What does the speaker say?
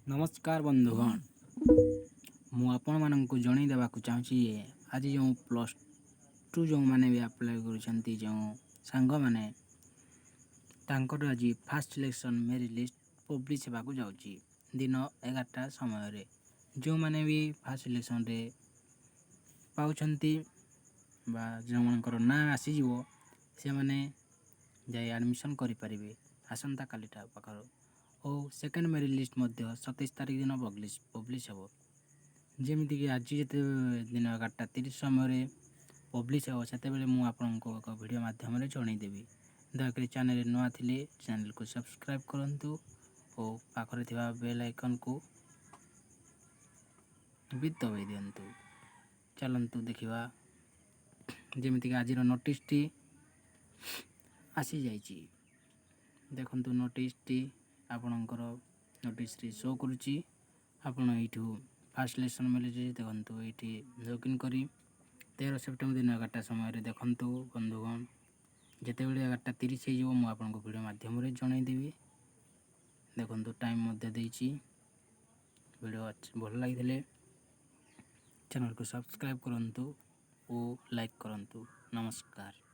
ନମସ୍କାର ବନ୍ଧୁଗଣ, ମୁଁ ଆପଣମାନଙ୍କୁ ଜଣାଇ ଦେବାକୁ ଚାହୁଁଛି ଯେ ଆଜି ଯେଉଁ +2 ଯେଉଁମାନେ ବି ଆପ୍ଲାଏ କରୁଛନ୍ତି, ଯେଉଁ ସାଙ୍ଗମାନେ, ତାଙ୍କର ଆଜି first selection merit list publish ହେବାକୁ ଯାଉଛି ଦିନ 11ଟା ସମୟରେ। ଯେଉଁମାନେ ବି ଫାର୍ଷ୍ଟ ସିଲେକ୍ସନ୍ରେ ପାଉଛନ୍ତି ବା ଯେଉଁମାନଙ୍କର ନାଁ ଆସିଯିବ, ସେମାନେ ଯାଇ ଆଡ଼ମିସନ୍ କରିପାରିବେ ଆସନ୍ତାକାଲିଟା ପାଖରୁ ଓ ସେକେଣ୍ଡ ମେରିଟ୍ ଲିଷ୍ଟ ମଧ୍ୟ 27 ତାରିଖ ଦିନ ପବ୍ଲିଶ ହେବ। ଯେମିତିକି ଆଜି ଯେତେ ଦିନ 11:30 ସମୟରେ ପବ୍ଲିଶ ହେବ, ସେତେବେଳେ ମୁଁ ଆପଣଙ୍କୁ ଏକ ଭିଡ଼ିଓ ମାଧ୍ୟମରେ ଜଣାଇଦେବି। ଦୟାକରି ଚ୍ୟାନେଲରେ ନୂଆ ଥିଲେ ଚ୍ୟାନେଲକୁ ସବସ୍କ୍ରାଇବ୍ କରନ୍ତୁ ଓ ପାଖରେ ଥିବା ବେଲ୍ ଆଇକନ୍କୁ ବି ଦବାଇ ଦିଅନ୍ତୁ। ଚାଲନ୍ତୁ ଦେଖିବା। ଯେମିତିକି ଆଜିର ନୋଟିସ୍ଟି ଆସିଯାଇଛି, ଦେଖନ୍ତୁ, ନୋଟିସ୍ଟି ଆପଣଙ୍କର ନୋଟିସ୍ଟି ଶୋ କରୁଛି। ଆପଣ ଏଇଠୁ ଫାର୍ଷ୍ଟ ସିଲେକ୍ସନ୍ ମିଳିଛି, ଦେଖନ୍ତୁ, ଏଇଠି ଲଗ୍ଇନ୍ କରି 13 ସେପ୍ଟେମ୍ବର ଦିନ 11ଟା ସମୟରେ। ଦେଖନ୍ତୁ ବନ୍ଧୁଗଣ, ଯେତେବେଳେ 11:30 ହେଇଯିବ, ମୁଁ ଆପଣଙ୍କୁ ଭିଡ଼ିଓ ମାଧ୍ୟମରେ ଜଣାଇଦେବି। ଦେଖନ୍ତୁ, ଟାଇମ୍ ମଧ୍ୟ ଦେଇଛି। ଭିଡ଼ିଓ ଭଲ ଲାଗିଥିଲେ ଚ୍ୟାନେଲକୁ ସବସ୍କ୍ରାଇବ୍ କରନ୍ତୁ ଓ ଲାଇକ୍ କରନ୍ତୁ। ନମସ୍କାର।